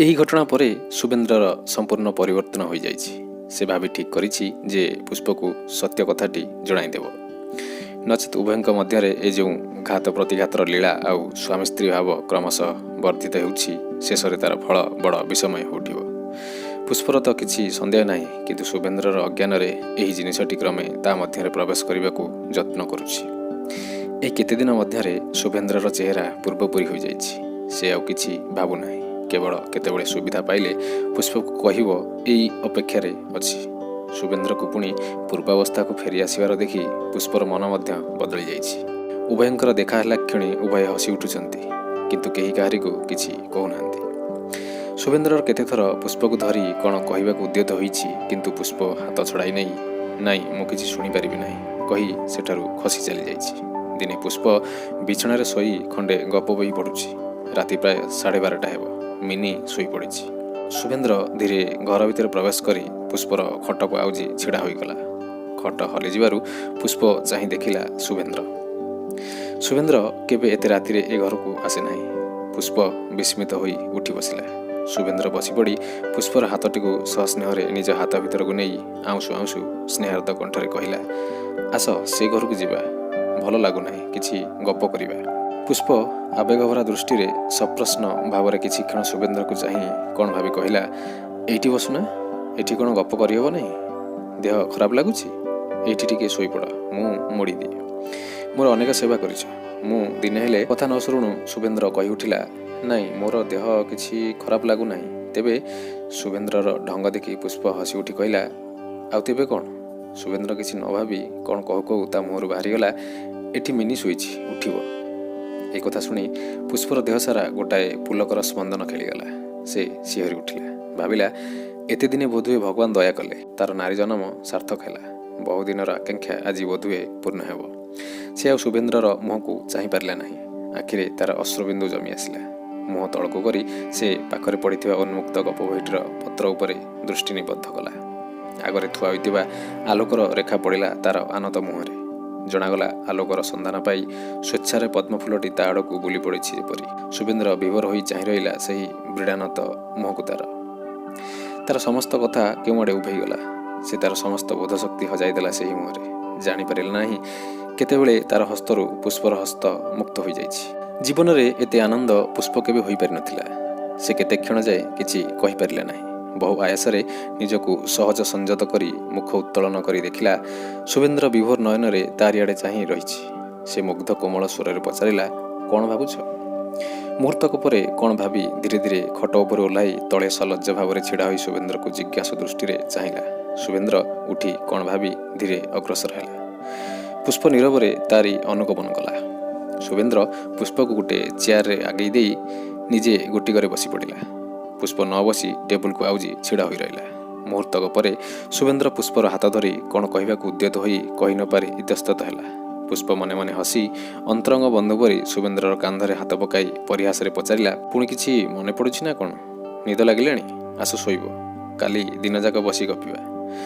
ଏହି ଘଟଣା ପରେ ଶୁଭେନ୍ଦ୍ରର ସମ୍ପୂର୍ଣ୍ଣ ପରିବର୍ତ୍ତନ ହୋଇଯାଇଛି। ସେ ଭାବି ଠିକ୍ କରିଛି ଯେ ପୁଷ୍ପକୁ ସତ୍ୟ କଥାଟି ଜଣାଇଦେବ, ନଚେତ୍ ଉଭୟଙ୍କ ମଧ୍ୟରେ ଏ ଯେଉଁ ଘାତ ପ୍ରତିଘାତର ଲୀଳା ଆଉ ସ୍ୱାମୀ ସ୍ତ୍ରୀ ଭାବ କ୍ରମଶଃ ବର୍ଦ୍ଧିତ ହେଉଛି, ଶେଷରେ ତା'ର ଫଳ ବଡ଼ ବିଷମୟ ହୋଇଉଠିବ। ପୁଷ୍ପର ତ କିଛି ସନ୍ଦେହ ନାହିଁ, କିନ୍ତୁ ଶୁଭେନ୍ଦ୍ରର ଅଜ୍ଞାନରେ ଏହି ଜିନିଷଟି କ୍ରମେ ତା ମଧ୍ୟରେ ପ୍ରବେଶ କରିବାକୁ ଯତ୍ନ କରୁଛି। ଏହି କେତେଦିନ ମଧ୍ୟରେ ଶୁଭେନ୍ଦ୍ରର ଚେହେରା ପୂର୍ବପରି ହୋଇଯାଇଛି। ସେ ଆଉ କିଛି ଭାବୁନାହିଁ। କେବଳ କେତେବେଳେ ସୁବିଧା ପାଇଲେ ପୁଷ୍ପକୁ କହିବ, ଏଇ ଅପେକ୍ଷାରେ ଅଛି। ଶୁଭେନ୍ଦ୍ରକୁ ପୁଣି ପୂର୍ବାବସ୍ଥାକୁ ଫେରି ଆସିବାର ଦେଖି ପୁଷ୍ପର ମନ ମଧ୍ୟ ବଦଳି ଯାଇଛି। ଉଭୟଙ୍କର ଦେଖା ହେଲା କ୍ଷଣି ଉଭୟ ହସି ଉଠୁଛନ୍ତି, କିନ୍ତୁ କେହି କାହାରିକୁ କିଛି କହୁନାହାନ୍ତି। ଶୁଭେନ୍ଦ୍ରର କେତେଥର ପୁଷ୍ପକୁ ଧରି କ'ଣ କହିବାକୁ ଉଦ୍ୟତ ହୋଇଛି, କିନ୍ତୁ ପୁଷ୍ପ ହାତ ଛଡ଼ାଇ ନେଇ, "ନାଇଁ, ମୁଁ କିଛି ଶୁଣିପାରିବି ନାହିଁ" କହି ସେଠାରୁ ଖସି ଚାଲିଯାଇଛି। ଦିନେ ପୁଷ୍ପ ବିଛଣାରେ ଶୋଇ ଖଣ୍ଡେ ଗପ ବହି ପଢ଼ୁଛି। ରାତି ପ୍ରାୟ 12:30 ହେବ। ମିନି ଶୋଇପଡ଼ିଛି। ଶୁଭେନ୍ଦ୍ର ଧୀରେ ଘର ଭିତରେ ପ୍ରବେଶ କରି ପୁଷ୍ପର ଖଟକୁ ଆଉଜି ଛିଡ଼ା ହୋଇଗଲା। ଖଟ ହଲିଯିବାରୁ ପୁଷ୍ପ ଚାହିଁ ଦେଖିଲା, ଶୁଭେନ୍ଦ୍ର। ଶୁଭେନ୍ଦ୍ର କେବେ ଏତେ ରାତିରେ ଏ ଘରକୁ ଆସେ ନାହିଁ। ପୁଷ୍ପ ବିସ୍ମିତ ହୋଇ ଉଠି ବସିଲା। ଶୁଭେନ୍ଦ୍ର ବସିପଡ଼ି ପୁଷ୍ପର ହାତଟିକୁ ସସ୍ନେହରେ ନିଜ ହାତ ଭିତରକୁ ନେଇ ଆଉଁସୁ ଆଉଁସୁ ସ୍ନେହାର୍ଦ୍ର କଣ୍ଠରେ କହିଲା, "ଆସ, ସେ ଘରକୁ ଯିବା। ଭଲ ଲାଗୁନାହିଁ, କିଛି ଗପ କରିବା।" ପୁଷ୍ପ ଆବେଗଭରା ଦୃଷ୍ଟିରେ ସପ୍ରଶ୍ନ ଭାବରେ କିଛି କ୍ଷଣ ଶୁଭେନ୍ଦ୍ରକୁ ଚାହିଁ କ'ଣ ଭାବି କହିଲା, "ଏଇଠି ବସୁନା। ଏଠି କ'ଣ ଗପ କରିହେବ ନାହିଁ? ଦେହ ଖରାପ ଲାଗୁଛି? ଏଇଠି ଟିକେ ଶୋଇପଡ଼, ମୁଁ ମୋଡ଼ିଦିଏ। ମୋର ଅନେକ ସେବା କରିଛ, ମୁଁ ଦିନେ ହେଲେ" କଥା ନ ସରୁଣୁ ଶୁଭେନ୍ଦ୍ର କହି ଉଠିଲା, "ନାଇଁ, ମୋର ଦେହ କିଛି ଖରାପ ଲାଗୁନାହିଁ। ତେବେ" ଶୁଭେନ୍ଦ୍ରର ଢଙ୍ଗ ଦେଖି ପୁଷ୍ପ ହସି ଉଠି କହିଲା, "ଆଉ ତେବେ କ'ଣ?" ଶୁଭେନ୍ଦ୍ର କିଛି ନ ଭାବି କ'ଣ କହୁ କହୁ ତା ମୁହଁରୁ ବାହାରିଗଲା, "ଏଠି ମିନି ଶୋଇଛି, ଉଠିବ।" ଏ କଥା ଶୁଣି ପୁଷ୍ପର ଦେହ ସାରା ଗୋଟାଏ ପୁଲକର ସ୍ପନ୍ଦନ ଖେଳିଗଲା। ସେ ଶିହରି ଉଠିଲା। ଭାବିଲା, ଏତେ ଦିନେ ବୋଧହୁଏ ଭଗବାନ ଦୟା କଲେ, ତାର ନାରୀ ଜନ୍ମ ସାର୍ଥକ ହେଲା। ବହୁଦିନର ଆକାଂକ୍ଷା ଆଜି ବୋଧହୁଏ ପୂର୍ଣ୍ଣ ହେବ। ସେ ଆଉ ଶୁଭେନ୍ଦ୍ରର ମୁହଁକୁ ଚାହିଁପାରିଲା ନାହିଁ। ଆଖିରେ ତାର ଅଶ୍ରୁବିନ୍ଦୁ ଜମି ଆସିଲା। ମୁହଁ ତଳକୁ କରି ସେ ପାଖରେ ପଡ଼ିଥିବା ଉନ୍ମୁକ୍ତ ଗପ ବହିଟିର ପତ୍ର ଉପରେ ଦୃଷ୍ଟି ନିବଦ୍ଧ କଲା। ଆଗରେ ଥୁଆ ହୋଇଥିବା ଆଲୋକର ରେଖା ପଡ଼ିଲା ତାର ଆନତ ମୁହଁରେ। ଜଣାଗଲା, ଆଲୋକର ସନ୍ଧାନ ପାଇ ସ୍ୱେଚ୍ଛାରେ ପଦ୍ମଫୁଲଟି ତା ଆଡ଼କୁ ବୁଲି ପଡ଼ିଛି ଯେପରି। ଶୁଭେନ୍ଦ୍ର ବିଭୋର ହୋଇ ଚାହିଁ ରହିଲା ସେହି ବ୍ରୀଡ଼ାନତ ମୁହଁକୁ ତାର। ତାର ସମସ୍ତ କଥା କେଉଁଆଡ଼େ ଉଭେଇଗଲା। ସେ ତାର ସମସ୍ତ ବୋଧଶକ୍ତି ହଜାଇଦେଲା ସେହି ମୁହଁରେ। ଜାଣିପାରିଲା ନାହିଁ କେତେବେଳେ ତାର ହସ୍ତରୁ ପୁଷ୍ପର ହସ୍ତ ମୁକ୍ତ ହୋଇଯାଇଛି। ଜୀବନରେ ଏତେ ଆନନ୍ଦ ପୁଷ୍ପ କେବେ ହୋଇପାରିନଥିଲା। ସେ କେତେ କ୍ଷଣ ଯାଏ କିଛି କହିପାରିଲା ନାହିଁ। ବହୁ ଆୟାସରେ ନିଜକୁ ସହଜ ସଂଯତ କରି ମୁଖ ଉତ୍ତୋଳନ କରି ଦେଖିଲା, ଶୁଭେନ୍ଦ୍ର ବିଭୋର ନୟନରେ ତାରିଆଡ଼େ ଚାହିଁ ରହିଛି। ସେ ମୁଗ୍ଧ କୋମଳ ସ୍ୱରରେ ପଚାରିଲା, "କ'ଣ ଭାବୁଛ?" ମୁହୂର୍ତ୍ତକ ପରେ କ'ଣ ଭାବି ଧୀରେ ଧୀରେ ଖଟ ଉପରେ ଓହ୍ଲାଇ ତଳେ ସଲଜ୍ଜ ଭାବରେ ଛିଡ଼ା ହୋଇ ଶୁଭେନ୍ଦ୍ରକୁ ଜିଜ୍ଞାସୁ ଦୃଷ୍ଟିରେ ଚାହିଁଲା। ଶୁଭେନ୍ଦ୍ର ଉଠି କ'ଣ ଭାବି ଧୀରେ ଅଗ୍ରସର ହେଲା। ପୁଷ୍ପ ନୀରବରେ ତାରି ଅନୁଗମନ କଲା। ଶୁଭେନ୍ଦ୍ର ପୁଷ୍ପକୁ ଗୋଟେ ଚେୟାରରେ ଆଗେଇ ଦେଇ ନିଜେ ଗୋଟିକରେ ବସି ପଡ଼ିଲା। ପୁଷ୍ପ ନ ବସି ଟେବୁଲକୁ ଆଉଜି ଛିଡ଼ା ହୋଇ ରହିଲା। ମୁହୂର୍ତ୍ତକ ପରେ ଶୁଭେନ୍ଦ୍ର ପୁଷ୍ପର ହାତ ଧରି କ'ଣ କହିବାକୁ ଉଦ୍ୟତ ହୋଇ କହି ନପାରି ଇତସ୍ତତ ହେଲା। ପୁଷ୍ପ ମନେ ମନେ ହସି ଅନ୍ତରଙ୍ଗ ବନ୍ଧୁ ପରି ଶୁଭେନ୍ଦ୍ରର କାନ୍ଧରେ ହାତ ପକାଇ ପରିହାସରେ ପଚାରିଲା, "ପୁଣି କିଛି ମନେ ପଡ଼ୁଛି ନା କ'ଣ? ନିଦ ଲାଗିଲାଣି? ଆସ ଶୋଇବ, କାଲି ଦିନଯାକ ବସି ଗପିବା।"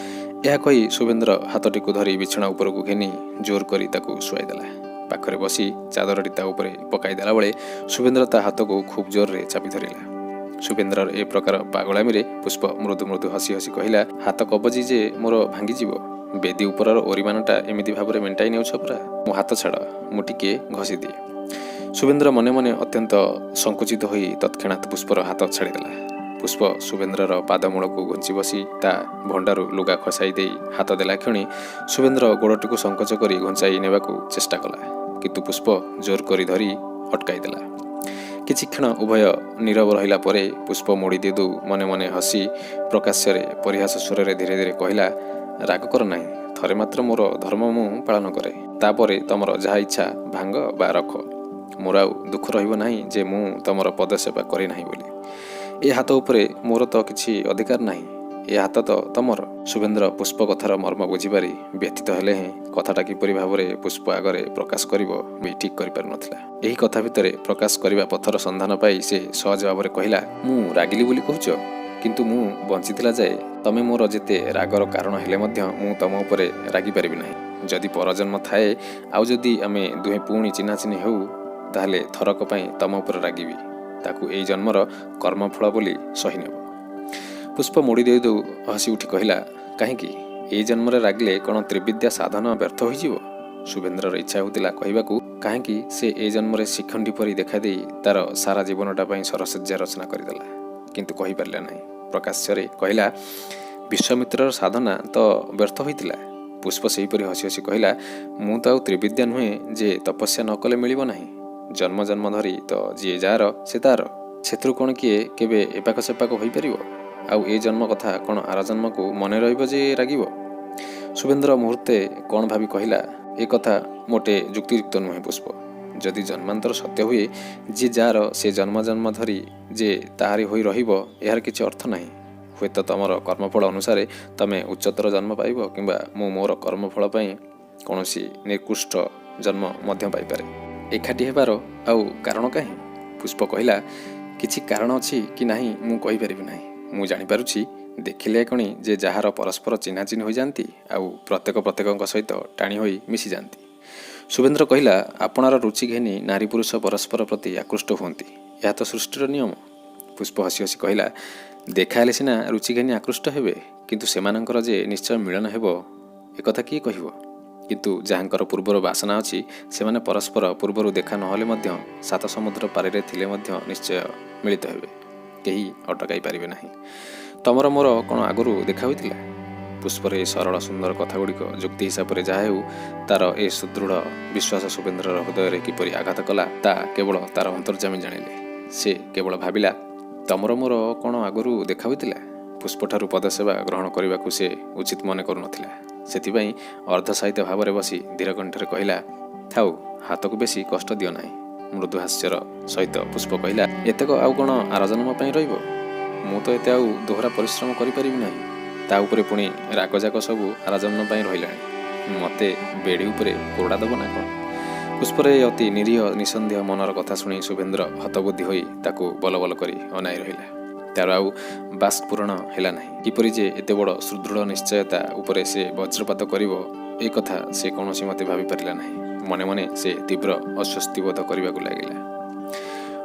ଏହା କହି ଶୁଭେନ୍ଦ୍ର ହାତଟିକୁ ଧରି ବିଛଣା ଉପରକୁ ଘେନି ଜୋର କରି ତାକୁ ଶୁଆଇଦେଲା। ପାଖରେ ବସି ଚାଦରଟି ତା ଉପରେ ପକାଇ ଦେଲାବେଳେ ଶୁଭେନ୍ଦ୍ର ତା ହାତକୁ ଖୁବ୍ ଜୋରରେ ଚାପି ଧରିଲା। ଶୁଭେନ୍ଦ୍ରର ଏ ପ୍ରକାର ପାଗଳାମିରେ ପୁଷ୍ପ ମୃଦୁ ମୃଦୁ ହସି ହସି କହିଲା, "ହାତ କବଜି ଯେ ମୋର ଭାଙ୍ଗିଯିବ। ବେଦି ଉପରର ଓରିମାନଟା ଏମିତି ଭାବରେ ମେଣ୍ଟାଇ ନେଉଛ ପରା। ମୋ ହାତ ଛାଡ଼, ମୁଁ ଟିକିଏ ଘଷିଦିଏ।" ଶୁଭେନ୍ଦ୍ର ମନେ ମନେ ଅତ୍ୟନ୍ତ ସଂକୁଚିତ ହୋଇ ତତ୍କ୍ଷଣାତ୍ ପୁଷ୍ପର ହାତ ଛାଡ଼ିଦେଲା। ପୁଷ୍ପ ଶୁଭେନ୍ଦ୍ରର ପାଦମୂଳକୁ ଘୁଞ୍ଚି ବସି ତା ଭଣ୍ଡାରୁ ଲୁଗା ଖସାଇ ଦେଇ ହାତ ଦେଲା କ୍ଷଣି ଶୁଭେନ୍ଦ୍ର ଗୋଡ଼ଟିକୁ ସଙ୍କୋଚ କରି ଘୁଞ୍ଚାଇ ନେବାକୁ ଚେଷ୍ଟା କଲା, କିନ୍ତୁ ପୁଷ୍ପ ଜୋର କରି ଧରି ଅଟକାଇ ଦେଲା। କିଛି କ୍ଷଣ ଉଭୟ ନୀରବ ରହିଲା ପରେ ପୁଷ୍ପ ମୋଡ଼ି ଦେଉ ଦେଉ ମନେ ମନେ ହସି ପ୍ରକାଶ୍ୟରେ ପରିହାସ ସ୍ୱରରେ ଧୀରେ ଧୀରେ କହିଲା, "ରାଗ କର ନାହିଁ। ଥରେ ମାତ୍ର ମୋର ଧର୍ମ ମୁଁ ପାଳନ କରେ। ତାପରେ ତମର ଯାହା ଇଚ୍ଛା, ଭାଙ୍ଗ ବା ରଖ। ମୋର ଆଉ ଦୁଃଖ ରହିବ ନାହିଁ ଯେ ମୁଁ ତମର ପଦସେବା କରିନାହିଁ ବୋଲି। ଏ ହାତ ଉପରେ ମୋର ତ କିଛି ଅଧିକାର ନାହିଁ। ଏ ହାତ ତ ତମର।" ଶୁଭେନ୍ଦ୍ର ପୁଷ୍ପ କଥାର ମର୍ମ ବୁଝିପାରି ବ୍ୟଥିତ ହେଲେ ହେଁ କଥାଟା କିପରି ଭାବରେ ପୁଷ୍ପ ଆଗରେ ପ୍ରକାଶ କରିବ ବି ଠିକ୍ କରିପାରୁନଥିଲା। ଏହି କଥା ଭିତରେ ପ୍ରକାଶ କରିବା ପଥର ସନ୍ଧାନ ପାଇ ସେ ସହଜ ଭାବରେ କହିଲା, "ମୁଁ ରାଗିଲି ବୋଲି କହୁଛ, କିନ୍ତୁ ମୁଁ ବଞ୍ଚିଥିଲା ଯାଏ ତମେ ମୋର ଯେତେ ରାଗର କାରଣ ହେଲେ ମଧ୍ୟ ମୁଁ ତମ ଉପରେ ରାଗିପାରିବି ନାହିଁ। ଯଦି ପରଜନ୍ମ ଥାଏ, ଆଉ ଯଦି ଆମେ ଦୁହେଁ ପୁଣି ଚିହ୍ନାଚିହ୍ନି ହେଉ, ତାହେଲେ ଥରକ ପାଇଁ ତମ ଉପରେ ରାଗିବି। ତାକୁ ଏଇ ଜନ୍ମର କର୍ମଫଳ ବୋଲି ସହି ନେବ। ପୁଷ୍ପ ମୋଡ଼ି ଦେଉ ଦେଉ ହସି ଉଠି କହିଲା, କାହିଁକି? ଏଇ ଜନ୍ମରେ ରାଗିଲେ କ'ଣ ତ୍ରିବିଦ୍ୟା ସାଧନ ବ୍ୟର୍ଥ ହୋଇଯିବ? ଶୁଭେନ୍ଦ୍ରର ଇଚ୍ଛା ହେଉଥିଲା କହିବାକୁ, କାହିଁକି ସେ ଏ ଜନ୍ମରେ ଶିଖଣ୍ଡୀ ପରି ଦେଖାଦେଇ ତାର ସାରା ଜୀବନଟା ପାଇଁ ସରଶଯ୍ୟା ରଚନା କରିଦେଲା। କିନ୍ତୁ କହିପାରିଲା ନାହିଁ। ପ୍ରକାଶ୍ୟରେ କହିଲା, ବିଶ୍ୱାମିତ୍ରର ସାଧନା ତ ବ୍ୟର୍ଥ ହୋଇଥିଲା। ପୁଷ୍ପ ସେହିପରି ହସି ହସି କହିଲା, ମୁଁ ତ ଆଉ ତ୍ରିବିଦ୍ୟା ନୁହେଁ ଯେ ତପସ୍ୟା ନ କଲେ ମିଳିବ ନାହିଁ। ଜନ୍ମ ଜନ୍ମ ଧରି ତ ଯିଏ ଯାହାର ସେ ତାର। ସେଥିରୁ କ'ଣ କିଏ କେବେ ଏପାଖ ସେପାଖ ହୋଇପାରିବ? ଆଉ ଏ ଜନ୍ମ କଥା କ'ଣ ଆର ଜନ୍ମକୁ ମନେ ରହିବ ଯେ ରାଗିବ? ଶୁଭେନ୍ଦ୍ର ମୁହୂର୍ତ୍ତେ କ'ଣ ଭାବି କହିଲା, ଏ କଥା ମୋଟେ ଯୁକ୍ତିଯୁକ୍ତ ନୁହେଁ ପୁଷ୍ପ। ଯଦି ଜନ୍ମାନ୍ତର ସତ୍ୟ ହୁଏ, ଯିଏ ଯାହାର ସେ ଜନ୍ମ ଜନ୍ମ ଧରି ଯେ ତାହାରି ହୋଇ ରହିବ, ଏହାର କିଛି ଅର୍ଥ ନାହିଁ। ହୁଏତ ତମର କର୍ମଫଳ ଅନୁସାରେ ତମେ ଉଚ୍ଚତର ଜନ୍ମ ପାଇବ କିମ୍ବା ମୁଁ ମୋର କର୍ମଫଳ ପାଇଁ କୌଣସି ନିକୃଷ୍ଟ ଜନ୍ମ ମଧ୍ୟ ପାଇପାରେ। ଏକାଠି ହେବାର ଆଉ କାରଣ କାହିଁ? ପୁଷ୍ପ କହିଲା, କିଛି କାରଣ ଅଛି କି ନାହିଁ ମୁଁ କହିପାରିବି ନାହିଁ। ମୁଁ ଜାଣିପାରୁଛି, ଦେଖିଲେ ଏକଣି ଯେ ଯାହାର ପରସ୍ପର ଚିହ୍ନାଚିହ୍ନି ହୋଇଯାନ୍ତି ଆଉ ପ୍ରତ୍ୟେକ ପ୍ରତ୍ୟେକଙ୍କ ସହିତ ଟାଣି ହୋଇ ମିଶିଯାଆନ୍ତି। ଶୁଭେନ୍ଦ୍ର କହିଲା, ଆପଣାର ରୁଚି ଘେନି ନାରୀ ପୁରୁଷ ପରସ୍ପର ପ୍ରତି ଆକୃଷ୍ଟ ହୁଅନ୍ତି, ଏହା ତ ସୃଷ୍ଟିର ନିୟମ। ପୁଷ୍ପ ହସି ହସି କହିଲା, ଦେଖା ହେଲେ ସିନା ରୁଚି ଘେନି ଆକୃଷ୍ଟ ହେବେ, କିନ୍ତୁ ସେମାନଙ୍କର ଯେ ନିଶ୍ଚୟ ମିଳନ ହେବ ଏକଥା କିଏ କହିବ? କିନ୍ତୁ ଯାହାଙ୍କର ପୂର୍ବରୁ ବାସନା ଅଛି, ସେମାନେ ପରସ୍ପର ପୂର୍ବରୁ ଦେଖା ନହେଲେ ମଧ୍ୟ ସାତ ସମୁଦ୍ର ପାରିରେ ଥିଲେ ମଧ୍ୟ ନିଶ୍ଚୟ ମିଳିତ ହେବେ, କେହି ଅଟକାଇ ପାରିବେ ନାହିଁ। ତମର ମୋର କ'ଣ ଆଗରୁ ଦେଖା ହୋଇଥିଲା? ପୁଷ୍ପର ଏ ସରଳ ସୁନ୍ଦର କଥାଗୁଡ଼ିକ ଯୁକ୍ତି ହିସାବରେ ଯାହା ହେଉ, ତାର ଏ ସୁଦୃଢ଼ ବିଶ୍ୱାସ ଶୁଭେନ୍ଦ୍ରର ହୃଦୟରେ କିପରି ଆଘାତ କଲା ତା କେବଳ ତାର ଅନ୍ତର୍ଯାମୀ ଜାଣିଲେ। ସେ କେବଳ ଭାବିଲା, ତମର ମୋର କ'ଣ ଆଗରୁ ଦେଖା ହୋଇଥିଲା? ପୁଷ୍ପଠାରୁ ପଦସେବା ଗ୍ରହଣ କରିବାକୁ ସେ ଉଚିତ ମନେ କରୁନଥିଲା। ସେଥିପାଇଁ ଅର୍ଦ୍ଧଶାୟିତ ଭାବରେ ବସି ଧୀର କଣ୍ଠରେ କହିଲା, ଥାଉ, ହାତକୁ ବେଶୀ କଷ୍ଟ ଦିଅ ନାହିଁ। ମୃଦୁ ହାସ୍ୟର ସହିତ ପୁଷ୍ପ କହିଲା, ଏତକ ଆଉ କ'ଣ ଆର ଜନ୍ମ ପାଇଁ ରହିବ? ମୁଁ ତ ଏତେ ଆଉ ଦୋହରା ପରିଶ୍ରମ କରିପାରିବି ନାହିଁ। ତା ଉପରେ ପୁଣି ରାଗଯାକ ସବୁ ଆର ଜନ୍ମ ପାଇଁ ରହିଲାଣି। ମୋତେ ବେଡ଼ି ଉପରେ କୋରଡ଼ା ଦେବ ନା କ'ଣ? ପୁଷ୍ପର ଏ ଅତି ନିରୀହ ନିଃସନ୍ଦେହ ମନର କଥା ଶୁଣି ଶୁଭେନ୍ଦ୍ର ହତବୁଦ୍ଧି ହୋଇ ତାକୁ ବଲବଲ କରି ଅନାଇ ରହିଲା। ତାର ଆଉ ବାଷ୍ପୂରଣ ହେଲା ନାହିଁ। କିପରି ଯେ ଏତେ ବଡ଼ ସୁଦୃଢ଼ ନିଶ୍ଚୟତା ଉପରେ ସେ ବଜ୍ରପାତ କରିବ, ଏ କଥା ସେ କୌଣସି ମତେ ଭାବିପାରିଲା ନାହିଁ। ମନେ ମନେ ସେ ତୀବ୍ର ଅସ୍ୱସ୍ତି ବୋଧ କରିବାକୁ ଲାଗିଲା।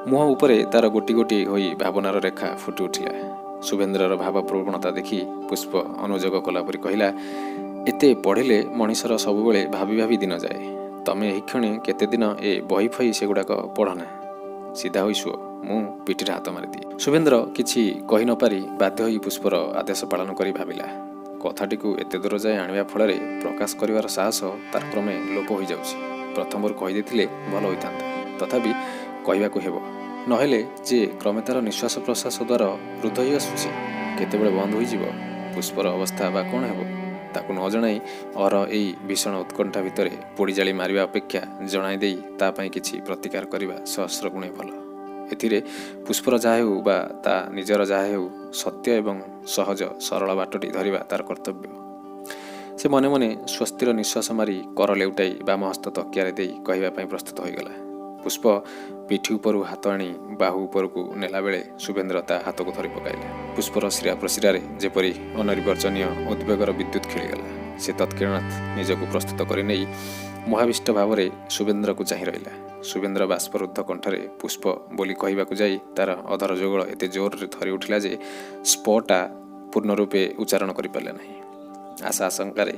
ମୁହଁ ଉପରେ ତାର ଗୋଟି ଗୋଟି ହୋଇ ଭାବନାର ରେଖା ଫୁଟି ଉଠିଲା। ଶୁଭେନ୍ଦ୍ରର ଭାବପ୍ରବଣତା ଦେଖି ପୁଷ୍ପ ଅନୁଯୋଗ କଲା ପରି କହିଲା, ଏତେ ପଢ଼ିଲେ ମଣିଷର ସବୁବେଳେ ଭାବି ଭାବି ଦିନ ଯାଏ। ତମେ ଏହିକ୍ଷଣି କେତେ ଦିନ ଏ ବହି ଫହି ସେଗୁଡ଼ାକ ପଢ଼ନା, ସିଧା ହୋଇ ଶୁଅ, ମୁଁ ପିଠିରେ ହାତ ମାରିଦିଏ। ଶୁଭେନ୍ଦ୍ର କିଛି କହି ନପାରି ବାଧ୍ୟ ହୋଇ ପୁଷ୍ପର ଆଦେଶ ପାଳନ କରି ଭାବିଲା, କଥାଟିକୁ ଏତେ ଦୂର ଯାଏ ଆଣିବା ଫଳରେ ପ୍ରକାଶ କରିବାର ସାହସ ତାର କ୍ରମେ ଲୋପ ହୋଇଯାଉଛି। ପ୍ରଥମରୁ କହିଦେଇଥିଲେ ଭଲ ହୋଇଥାନ୍ତା। ତଥାପି କହିବାକୁ ହେବ, ନହେଲେ ଯେ କ୍ରମେ ତାର ନିଶ୍ୱାସ ପ୍ରଶ୍ୱାସ ଦ୍ୱାର ରୁଦ୍ଧ ହୋଇ ଆସୁଛି, କେତେବେଳେ ବନ୍ଦ ହୋଇଯିବ, ପୁଷ୍ପର ଅବସ୍ଥା ବା କ'ଣ ହେବ? ତାକୁ ନ ଜଣାଇ ଅର ଏଇ ଭୀଷଣ ଉତ୍କଣ୍ଠା ଭିତରେ ପୋଡ଼ି ଜାଳି ମାରିବା ଅପେକ୍ଷା ଜଣାଇ ଦେଇ ତା ପାଇଁ କିଛି ପ୍ରତିକାର କରିବା ସହସ୍ର ଗୁଣେ ଭଲ। ଏଥିରେ ପୁଷ୍ପର ଯାହା ହେଉ ବା ତା ନିଜର ଯାହା ହେଉ, ସତ୍ୟ ଏବଂ ସହଜ ସରଳ ବାଟଟି ଧରିବା ତାର କର୍ତ୍ତବ୍ୟ। ସେ ମନେ ମନେ ସ୍ୱସ୍ତିର ନିଶ୍ୱାସ ମାରି କର ଲେଉଟାଇ ବାମ ହସ୍ତ ତକିଆରେ ଦେଇ କହିବା ପାଇଁ ପ୍ରସ୍ତୁତ ହୋଇଗଲା। ପୁଷ୍ପ ପିଠି ଉପରୁ ହାତ ଆଣି ବାହୁ ଉପରକୁ ନେଲାବେଳେ ଶୁଭେନ୍ଦ୍ର ତା ହାତକୁ ଧରି ପକାଇଲା। ପୁଷ୍ପର ଶିରା ପ୍ରଶିରାରେ ଯେପରି ଅନିର୍ବଚନୀୟ ଉଦ୍ବେଗର ବିଦ୍ୟୁତ୍ ଖେଳିଗଲା। ସେ ତତ୍କ୍ଷଣାତ୍ ନିଜକୁ ପ୍ରସ୍ତୁତ କରିନେଇ ମୋହାବିଷ୍ଟ ଭାବରେ ଶୁଭେନ୍ଦ୍ରକୁ ଚାହିଁ ରହିଲା। ଶୁଭେନ୍ଦ୍ର ବାଷ୍ପରୁଦ୍ଧ କଣ୍ଠରେ ପୁଷ୍ପ ବୋଲି କହିବାକୁ ଯାଇ ତାର ଅଧର ଯୁଗଳ ଏତେ ଜୋରରେ ଥରି ଉଠିଲା ଯେ ସ୍ପଟା ପୂର୍ଣ୍ଣ ରୂପେ ଉଚ୍ଚାରଣ କରିପାରିଲା ନାହିଁ। ଆଶା ଆଶଙ୍କାରେ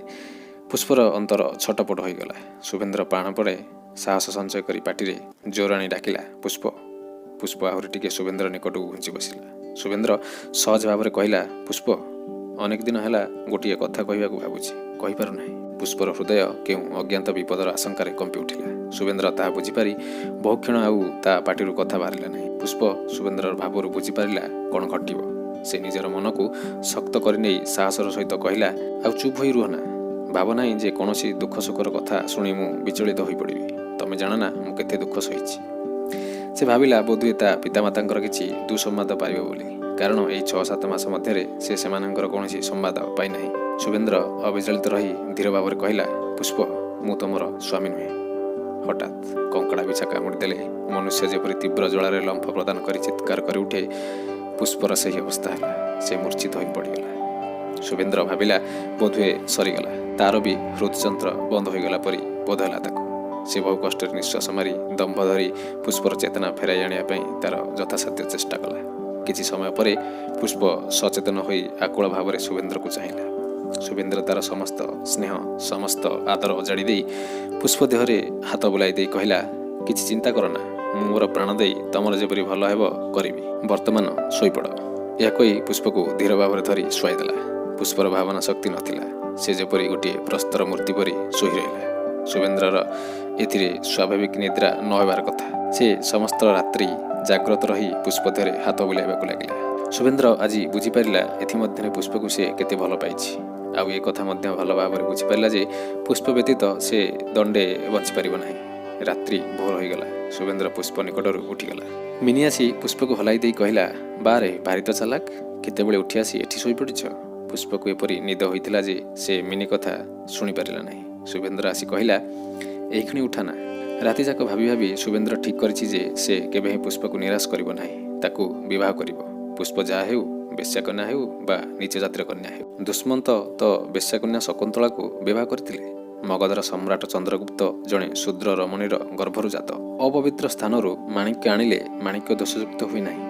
ପୁଷ୍ପର ଅନ୍ତର ଛଟପଟ ହୋଇଗଲା। ଶୁଭେନ୍ଦ୍ର ପ୍ରାଣପଣେ ସାହସ ସଞ୍ଚୟ କରି ପାଟିରେ ଜୋରାଣି ଡାକିଲା, ପୁଷ୍ପ। ପୁଷ୍ପ ଆହୁରି ଟିକେ ଶୁଭେନ୍ଦ୍ର ନିକଟକୁ ଘୁଞ୍ଚି ବସିଲା। ଶୁଭେନ୍ଦ୍ର ସହଜ ଭାବରେ କହିଲା, ପୁଷ୍ପ, ଅନେକ ଦିନ ହେଲା ଗୋଟିଏ କଥା କହିବାକୁ ଭାବୁଛି, କହିପାରୁନାହିଁ। ପୁଷ୍ପର ହୃଦୟ କେଉଁ ଅଜ୍ଞାତ ବିପଦର ଆଶଙ୍କାରେ କମ୍ପି ଉଠିଲା। ଶୁଭେନ୍ଦ୍ର ତାହା ବୁଝିପାରି ବହୁକ୍ଷଣ ଆଉ ତା ପାଟିରୁ କଥା ବାହାରିଲା ନାହିଁ। ପୁଷ୍ପ ଶୁଭେନ୍ଦ୍ରର ଭାବରୁ ବୁଝିପାରିଲା କ'ଣ ଘଟିବ। ସେ ନିଜର ମନକୁ ଶକ୍ତ କରିନେଇ ସାହସର ସହିତ କହିଲା, ଆଉ ଚୁପ୍ ହୋଇ ରୁହ ନା। ଭାବ ନାହିଁ ଯେ କୌଣସି ଦୁଃଖ ସୁଖର କଥା ଶୁଣି ମୁଁ ବିଚଳିତ ହୋଇପଡ଼ିବି। ତମେ ଜାଣ ନା ମୁଁ କେତେ ଦୁଃଖ ସହିଛି। ସେ ଭାବିଲା ବୋଧହୁଏ ତା ପିତାମାତାଙ୍କର କିଛି ଦୁଃସମ୍ବାଦ ପାଇବ ବୋଲି, କାରଣ ଏହି 6-7 ମାସ ମଧ୍ୟରେ ସେ ସେମାନଙ୍କର କୌଣସି ସମ୍ବାଦ ପାଇନାହିଁ। ଶୁଭେନ୍ଦ୍ର ଅବିଚଳିତ ରହି ଧୀର ଭାବରେ କହିଲା, ପୁଷ୍ପ, ମୁଁ ତମର ସ୍ୱାମୀ ନୁହେଁ। ହଠାତ୍ କଙ୍କଡ଼ା ବିଛା କାମୁଡ଼ି ଦେଲେ ମନୁଷ୍ୟ ଯେପରି ତୀବ୍ର ଜ୍ୱାଳାରେ ଲମ୍ଫ ପ୍ରଦାନ କରି ଚିତ୍କାର କରି ଉଠେ, ପୁଷ୍ପର ସେହି ଅବସ୍ଥା ହେଲା। ସେ ମୂର୍ଚ୍ଛିତ ହୋଇ ପଡ଼ିଗଲା। ଶୁଭେନ୍ଦ୍ର ଭାବିଲା ବୋଧହୁଏ ସରିଗଲା। ତାର ବି ହୃଦଯନ୍ତ୍ର ବନ୍ଦ ହୋଇଗଲା ପରି ବୋଧ ହେଲା ତାକୁ। ସେ ବହୁ କଷ୍ଟରେ ନିଶ୍ୱାସ ମାରି ଦମ୍ଭ ଧରି ପୁଷ୍ପର ଚେତନା ଫେରାଇ ଆଣିବା ପାଇଁ ତାର ଯଥାସାଧ୍ୟ ଚେଷ୍ଟା କଲା। କିଛି ସମୟ ପରେ ପୁଷ୍ପ ସଚେତନ ହୋଇ ଆକୁଳ ଭାବରେ ଶୁଭେନ୍ଦ୍ରକୁ ଚାହିଁଲା। ଶୁଭେନ୍ଦ୍ର ତାର ସମସ୍ତ ସ୍ନେହ, ସମସ୍ତ ଆଦର ଅଜାଡ଼ି ଦେଇ ପୁଷ୍ପ ଦେହରେ ହାତ ବୁଲାଇ ଦେଇ କହିଲା, କିଛି ଚିନ୍ତା କର ନା, ମୁଁ ମୋର ପ୍ରାଣ ଦେଇ ତମର ଯେପରି ଭଲ ହେବ କରିବି। ବର୍ତ୍ତମାନ ଶୋଇପଡ଼। ଏହା କହି ପୁଷ୍ପକୁ ଧୀର ଭାବରେ ଧରି ଶୁଆଇଦେଲା। ପୁଷ୍ପର ଭାବନା ଶକ୍ତି ନଥିଲା। ସେ ଯେପରି ଗୋଟିଏ ପ୍ରସ୍ତର ମୂର୍ତ୍ତି ପରି ଶୋଇ ରହିଲା। ଶୁଭେନ୍ଦ୍ରର ଏଥିରେ ସ୍ୱାଭାବିକ ନିଦ୍ରା ନ ହେବାର କଥା। ସେ ସମସ୍ତ ରାତ୍ରି ଜାଗ୍ରତ ରହି ପୁଷ୍ପ ଦେହରେ ହାତ ବୁଲାଇବାକୁ ଲାଗିଲା। ଶୁଭେନ୍ଦ୍ର ଆଜି ବୁଝିପାରିଲା, ଏଥିମଧ୍ୟରେ ପୁଷ୍ପକୁ ସେ କେତେ ଭଲ ପାଇଛି। ଆଉ ଏ କଥା ମଧ୍ୟ ଭଲ ଭାବରେ ବୁଝିପାରିଲା ଯେ ପୁଷ୍ପ ବ୍ୟତୀତ ସେ ଦଣ୍ଡେ ବଞ୍ଚିପାରିବ ନାହିଁ। ରାତ୍ରି ଭୋର ହୋଇଗଲା। ଶୁଭେନ୍ଦ୍ର ପୁଷ୍ପ ନିକଟରୁ ଉଠିଗଲା। ମିନି ଆସି ପୁଷ୍ପକୁ ହଲାଇ ଦେଇ କହିଲା, ବାରେ, ଭାରି ତ ଚାଲାକ, କେତେବେଳେ ଉଠି ଆସି ଏଠି ଶୋଇପଡ଼ିଛ। ପୁଷ୍ପକୁ ଏପରି ନିଦ ହୋଇଥିଲା ଯେ ସେ ମିନି କଥା ଶୁଣିପାରିଲା ନାହିଁ। ଶୁଭେନ୍ଦ୍ର ଆସି କହିଲା, ଏଇକ୍ଷଣି ଉଠାନା। ରାତିଯାକ ଭାବି ଭାବି ଶୁଭେନ୍ଦ୍ର ଠିକ୍ କରିଛି ଯେ ସେ କେବେ ହିଁ ପୁଷ୍ପକୁ ନିରାଶ କରିବ ନାହିଁ, ତାକୁ ବିବାହ କରିବ। ପୁଷ୍ପ ଯାହା ହେଉ, ବେଶ୍ୟାକନ୍ୟା ହେଉ ବା ନୀଚ ଜାତିର କନ୍ୟା ହେଉ। ଦୁଷ୍ମନ୍ତ ତ ବେଶ୍ୟାକନ୍ୟା ଶକୁନ୍ତଳାକୁ ବିବାହ କରିଥିଲେ। ମଗଧର ସମ୍ରାଟ ଚନ୍ଦ୍ରଗୁପ୍ତ ଜଣେ ଶୂଦ୍ର ରମଣୀର ଗର୍ଭରୁ ଜାତ। ଅପବିତ୍ର ସ୍ଥାନରୁ ମାଣିକ୍ୟ ଆଣିଲେ ମାଣିକ୍ୟ ଦୋଷଯୁକ୍ତ ହୁଏ ନାହିଁ।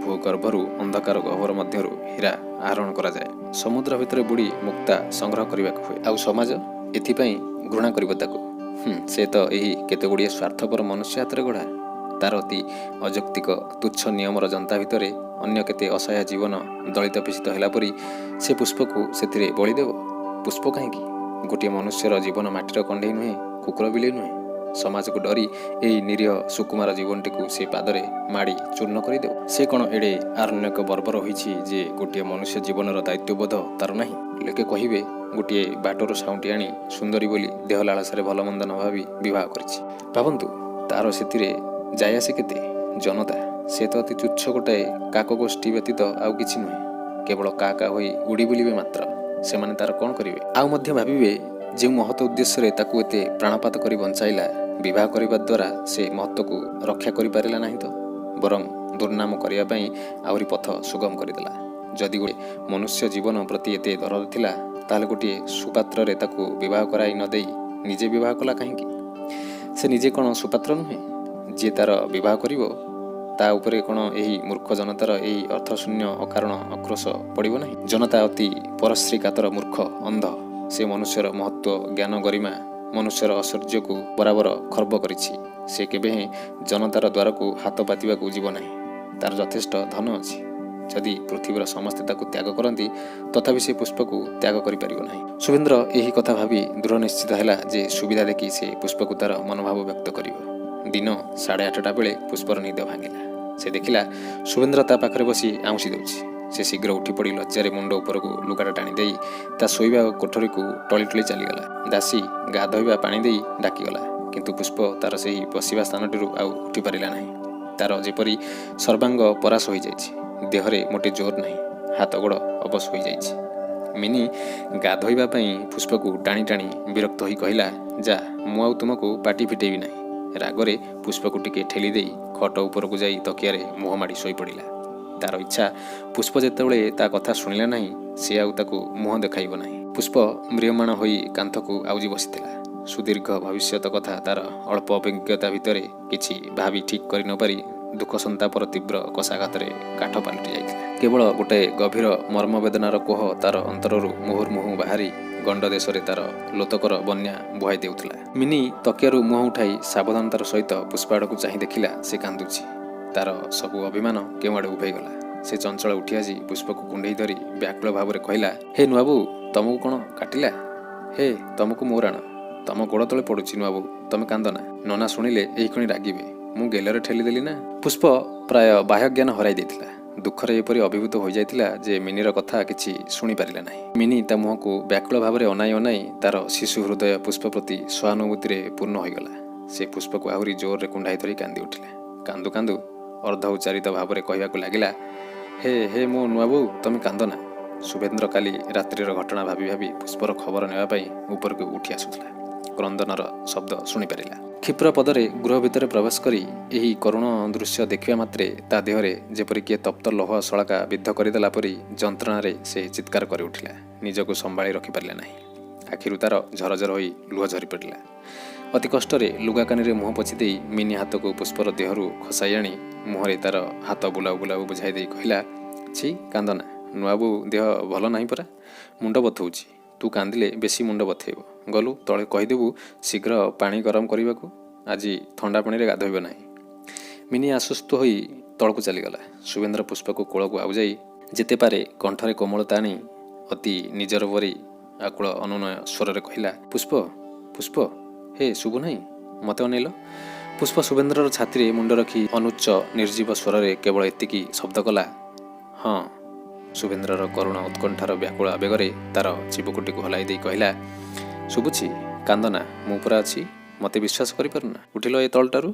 ଭୂଗର୍ଭରୁ, ଅନ୍ଧକାର ଗହ୍ୱର ମଧ୍ୟରୁ ହୀରା ଆହରଣ କରାଯାଏ। ସମୁଦ୍ର ଭିତରେ ବୁଡ଼ି ମୁକ୍ତା ସଂଗ୍ରହ କରିବାକୁ ହୁଏ। ଆଉ ସମାଜ ଏଥିପାଇଁ ଘୃଣା କରିବ ତାକୁ? ସେ ତ ଏହି କେତେଗୁଡ଼ିଏ ସ୍ୱାର୍ଥପର ମନୁଷ୍ୟ ହାତରେ ଗଢ଼ା। ତାର ଅତି ଅଯୌକ୍ତିକ ତୁଚ୍ଛ ନିୟମର ଯନ୍ତା ଭିତରେ ଅନ୍ୟ କେତେ ଅସହାୟ ଜୀବନ ଦଳିତ ପେଷିତ ହେଲା ପରି ସେ ପୁଷ୍ପକୁ ସେଥିରେ ବଳିଦେବ? ପୁଷ୍ପ କାହିଁକି, ଗୋଟିଏ ମନୁଷ୍ୟର ଜୀବନ ମାଟିର କଣ୍ଢେଇ ନୁହେଁ, କୁକୁର ବିଲେଇ ନୁହେଁ। ସମାଜକୁ ଡରି ଏହି ନିରୀହ ସୁକୁମାର ଜୀବନଟିକୁ ସେ ପାଦରେ ମାଡ଼ି ଚୂର୍ଣ୍ଣ କରିଦେବ? ସେ କ'ଣ ଏଡ଼େ ଆରଣ୍ୟକ ବର୍ବର ହୋଇଛି ଯେ ଗୋଟିଏ ମନୁଷ୍ୟ ଜୀବନର ଦାୟିତ୍ୱବୋଧ ତାର ନାହିଁ? ଲୋକେ କହିବେ, ଗୋଟିଏ ବାଟରୁ ସାଉଁଟି ଆଣି ସୁନ୍ଦରୀ ବୋଲି ଦେହ ଲାଳସାରେ ଭଲମନ୍ଦ ନ ଭାବି ବିବାହ କରିଛି। ଭାବନ୍ତୁ, ତାର ସେଥିରେ ଯାଇ ଆସେ କେତେ? ଜନତା, ସେ ତ ଅତି ତୁଚ୍ଛ ଗୋଟାଏ କାକଗୋଷ୍ଠୀ ବ୍ୟତୀତ ଆଉ କିଛି ନୁହେଁ। କେବଳ କା କା ହୋଇ ଉଡ଼ି ବୁଲିବେ ମାତ୍ର। ସେମାନେ ତାର କ'ଣ କରିବେ? ଆଉ ମଧ୍ୟ ଭାବିବେ, ଯେଉଁ ମହତ ଉଦ୍ଦେଶ୍ୟରେ ତାକୁ ଏତେ ପ୍ରାଣପାତ କରି ବଞ୍ଚାଇଲା, ବିବାହ କରିବା ଦ୍ୱାରା ସେ ମହତ୍ଵକୁ ରକ୍ଷା କରିପାରିଲା ନାହିଁ ତ ବରଂ ଦୁର୍ନାମ କରିବା ପାଇଁ ଆହୁରି ପଥ ସୁଗମ କରିଦେଲା। ଯଦି ଗୋଟିଏ ମନୁଷ୍ୟ ଜୀବନ ପ୍ରତି ଏତେ ଦରଦ ଥିଲା, ତାହେଲେ ଗୋଟିଏ ସୁପାତ୍ରରେ ତାକୁ ବିବାହ କରାଇ ନ ଦେଇ ନିଜେ ବିବାହ କଲା କାହିଁକି? ସେ ନିଜେ କ'ଣ ସୁପାତ୍ର ନୁହେଁ? ଯିଏ ତାର ବିବାହ କରିବ, ତା ଉପରେ କ'ଣ ଏହି ମୂର୍ଖ ଜନତାର ଏହି ଅର୍ଥଶୂନ୍ୟ ଅକାରଣ ଆକ୍ରୋଶ ପଡ଼ିବ ନାହିଁ? ଜନତା ଅତି ପରଶ୍ରୀକାତର, ମୂର୍ଖ, ଅନ୍ଧ। ସେ ମନୁଷ୍ୟର ମହତ୍ଵ, ଜ୍ଞାନ, ଗରିମା, ମନୁଷ୍ୟର ଐଶ୍ୱର୍ଯ୍ୟକୁ ବରାବର ଖର୍ବ କରିଛି। ସେ କେବେହେଁ ଜନତାର ଦ୍ୱାରକୁ ହାତ ପାତିବାକୁ ଯିବ ନାହିଁ। ତାର ଯଥେଷ୍ଟ ଧନ ଅଛି। ଯଦି ପୃଥିବୀର ସମସ୍ତେ ତାକୁ ତ୍ୟାଗ କରନ୍ତି, ତଥାପି ସେ ପୁଷ୍ପକୁ ତ୍ୟାଗ କରିପାରିବ ନାହିଁ। ଶୁଭେନ୍ଦ୍ର ଏହି କଥା ଭାବି ଦୃଢ଼ ନିଶ୍ଚିତ ହେଲା ଯେ ସୁବିଧା ଦେଖି ସେ ପୁଷ୍ପକୁ ତାର ମନୋଭାବ ବ୍ୟକ୍ତ କରିବ। ଦିନ 8:30 ବେଳେ ପୁଷ୍ପର ନିଦ ଭାଙ୍ଗିଲା। ସେ ଦେଖିଲା, ଶୁଭେନ୍ଦ୍ର ତା ପାଖରେ ବସି ଆଉଁସି ଦେଉଛି। ସେ ଶୀଘ୍ର ଉଠିପଡ଼ି ଲଜ୍ଜାରେ ମୁଣ୍ଡ ଉପରକୁ ଲୁଗାଟା ଟାଣି ଦେଇ ତା ଶୋଇବା କୋଠରୀକୁ ଟଳି ଟଳି ଚାଲିଗଲା। ଦାସୀ ଗାଧୋଇବା ପାଣି ଦେଇ ଡାକିଗଲା, କିନ୍ତୁ ପୁଷ୍ପ ତାର ସେହି ବସିବା ସ୍ଥାନଟିରୁ ଆଉ ଉଠିପାରିଲା ନାହିଁ। ତାର ଯେପରି ସର୍ବାଙ୍ଗ ପରାସ ହୋଇଯାଇଛି। ଦେହରେ ମୋଟେ ଜୋର ନାହିଁ। ହାତ ଗୋଡ଼ ଅବଶ ହୋଇଯାଇଛି। ମିନି ଗାଧୋଇବା ପାଇଁ ପୁଷ୍ପକୁ ଟାଣି ଟାଣି ବିରକ୍ତ ହୋଇ କହିଲା, ଯା, ମୁଁ ଆଉ ତୁମକୁ ପାଟି ଫିଟେଇବି ନାହିଁ। ରାଗରେ ପୁଷ୍ପକୁ ଟିକେ ଠେଲି ଦେଇ ଖଟ ଉପରକୁ ଯାଇ ତକିଆରେ ମୁହଁ ମାଡ଼ି ଶୋଇପଡ଼ିଲା। ତାର ଇଚ୍ଛା, ପୁଷ୍ପ ଯେତେବେଳେ ତା କଥା ଶୁଣିଲା ନାହିଁ, ସେ ଆଉ ତାକୁ ମୁହଁ ଦେଖାଇବ ନାହିଁ। ପୁଷ୍ପ ମ୍ରିୟମାଣ ହୋଇ କାନ୍ଥକୁ ଆଉଜି ବସିଥିଲା। ସୁଦୀର୍ଘ ଭବିଷ୍ୟତ କଥା ତାର ଅଳ୍ପ ଅଭିଜ୍ଞତା ଭିତରେ କିଛି ଭାବି ଠିକ୍ କରି ନପାରି ଦୁଃଖ ସନ୍ତାପର ତୀବ୍ର କଷାଘାତରେ କାଠ ପାଲଟି ଯାଇଥିଲା। କେବଳ ଗୋଟାଏ ଗଭୀର ମର୍ମବେଦନାର କୋହ ତାର ଅନ୍ତରରୁ ମୁହୁର୍ମୁହୁ ବାହାରି ଗଣ୍ଡ ଦେଶରେ ତାର ଲୋତକର ବନ୍ୟା ବୁହାଇ ଦେଉଥିଲା। ମିନି ତକିଆରୁ ମୁହଁ ଉଠାଇ ସାବଧାନତାର ସହିତ ପୁଷ୍ପ ଆଡ଼କୁ ଚାହିଁ ଦେଖିଲା, ସେ କାନ୍ଦୁଛି। ତାର ସବୁ ଅଭିମାନ କେଉଁଆଡ଼େ ଉଭେଇଗଲା। ସେ ଚଞ୍ଚଳ ଉଠି ଆସି ପୁଷ୍ପକୁ କୁଣ୍ଢେଇ ଧରି ବ୍ୟାକୁଳ ଭାବରେ କହିଲା, ହେ ନୂଆବୋଉ, ତମକୁ କ'ଣ କାଟିଲା? ହେ, ତମକୁ ମୋ ରାଣ। ତମ ଗୋଡ଼ ତଳେ ପଡ଼ୁଛି ନୂଆବୋଉ, ତମେ କାନ୍ଦ ନା। ନନା ଶୁଣିଲେ ଏଇକ୍ଷଣି ରାଗିବେ। ମୁଁ ଗେଲରେ ଠେଲିଦେଲି ନା? ପୁଷ୍ପ ପ୍ରାୟ ବାହ୍ୟଜ୍ଞାନ ହରାଇ ଦେଇଥିଲା। ଦୁଃଖରେ ଏପରି ଅଭିଭୂତ ହୋଇଯାଇଥିଲା ଯେ ମିନିର କଥା କିଛି ଶୁଣିପାରିଲା ନାହିଁ। ମିନି ତା ମୁହଁକୁ ବ୍ୟାକୁଳ ଭାବରେ ଅନାଇ ଅନାଇ ତାର ଶିଶୁ ହୃଦୟ ପୁଷ୍ପ ପ୍ରତି ସହାନୁଭୂତିରେ ପୂର୍ଣ୍ଣ ହୋଇଗଲା। ସେ ପୁଷ୍ପକୁ ଆହୁରି ଜୋରରେ କୁଣ୍ଢାଇ ଧରି କାନ୍ଦି ଉଠିଲା। କାନ୍ଦୁ କାନ୍ଦୁ ଅର୍ଦ୍ଧ ଉଚ୍ଚାରିତ ଭାବରେ କହିବାକୁ ଲାଗିଲା, ହେ ହେ, ମୋ ନୂଆବୋଉ, ତମେ କାନ୍ଦ ନା। ଶୁଭେନ୍ଦ୍ର କାଲି ରାତ୍ରିର ଘଟଣା ଭାବି ଭାବି ପୁଷ୍ପର ଖବର ନେବା ପାଇଁ ଉପରକୁ ଉଠି ଆସୁଥିଲା। କ୍ରନ୍ଦନର ଶବ୍ଦ ଶୁଣିପାରିଲା। କ୍ଷିପ୍ର ପଦରେ ଗୃହ ଭିତରେ ପ୍ରବେଶ କରି ଏହି କରୁଣ ଦୃଶ୍ୟ ଦେଖିବା ମାତ୍ରେ ତା ଦେହରେ ଯେପରି କିଏ ତପ୍ତ ଲୌହ ଶଳାକା ବିଦ୍ଧ କରିଦେଲା ପରି ଯନ୍ତ୍ରଣାରେ ସେ ଚିତ୍କାର କରି ଉଠିଲା। ନିଜକୁ ସମ୍ଭାଳି ରଖିପାରିଲା ନାହିଁ। ଆଖିରୁ ତାର ଝରଝର ହୋଇ ଲୁହ ଝରି ପଡ଼ିଲା। ଅତି କଷ୍ଟରେ ଲୁଗାକାନିରେ ମୁହଁ ପୋଛି ଦେଇ ମିନି ହାତକୁ ପୁଷ୍ପର ଦେହରୁ ଖସାଇ ଆଣି ମୁହଁରେ ତାର ହାତ ବୁଲାଉ ବୁଲାଉ ବୁଝାଇ ଦେଇ କହିଲା, ଛି, କାନ୍ଦନା, ନୂଆବୋଉ ଦେହ ଭଲ ନାହିଁ ପରା, ମୁଣ୍ଡ ବଥଉଛି। ତୁ କାନ୍ଦିଲେ ବେଶୀ ମୁଣ୍ଡ ବଥେଇବ। ଗଲୁ ତଳେ କହିଦେବୁ ଶୀଘ୍ର ପାଣି ଗରମ କରିବାକୁ, ଆଜି ଥଣ୍ଡା ପାଣିରେ ଗାଧୋଇବ ନାହିଁ। ମିନି ଆଶ୍ୱସ୍ତ ହୋଇ ତଳକୁ ଚାଲିଗଲା। ଶୁଭେନ୍ଦ୍ର ପୁଷ୍ପକୁ କୋଳକୁ ଆଉଜାଇ ଯେତେ ପାରେ କଣ୍ଠରେ କୋମଳତା ଆଣି ଅତି ନିଜର ପରି ଆକୁଳ ଅନୁନୟ ସ୍ୱରରେ କହିଲା, ପୁଷ୍ପ, ପୁଷ୍ପ, ହେ, ଶୁଭୁ ନାହିଁ? ମୋତେ ଅନେଇଲ। ପୁଷ୍ପ ଶୁଭେନ୍ଦ୍ରର ଛାତିରେ ମୁଣ୍ଡ ରଖି ଅନୁଚ୍ଚ ନିର୍ଜୀବ ସ୍ୱରରେ କେବଳ ଏତିକି ଶବ୍ଦ କଲା, ହଁ। ଶୁଭେନ୍ଦ୍ରର କରୁଣ ଉତ୍କଣ୍ଠାର ବ୍ୟାକୁଳ ଆବେଗରେ ତାର ଚିବୁକୁଟିକୁ ହଲାଇ ଦେଇ କହିଲା, ଶୁଭୁଛି, କାନ୍ଦନା, ମୁଁ ପରା ଅଛି, ମୋତେ ବିଶ୍ୱାସ କରିପାରୁନା? ଉଠିଲ ଏ ତଳଟାରୁ।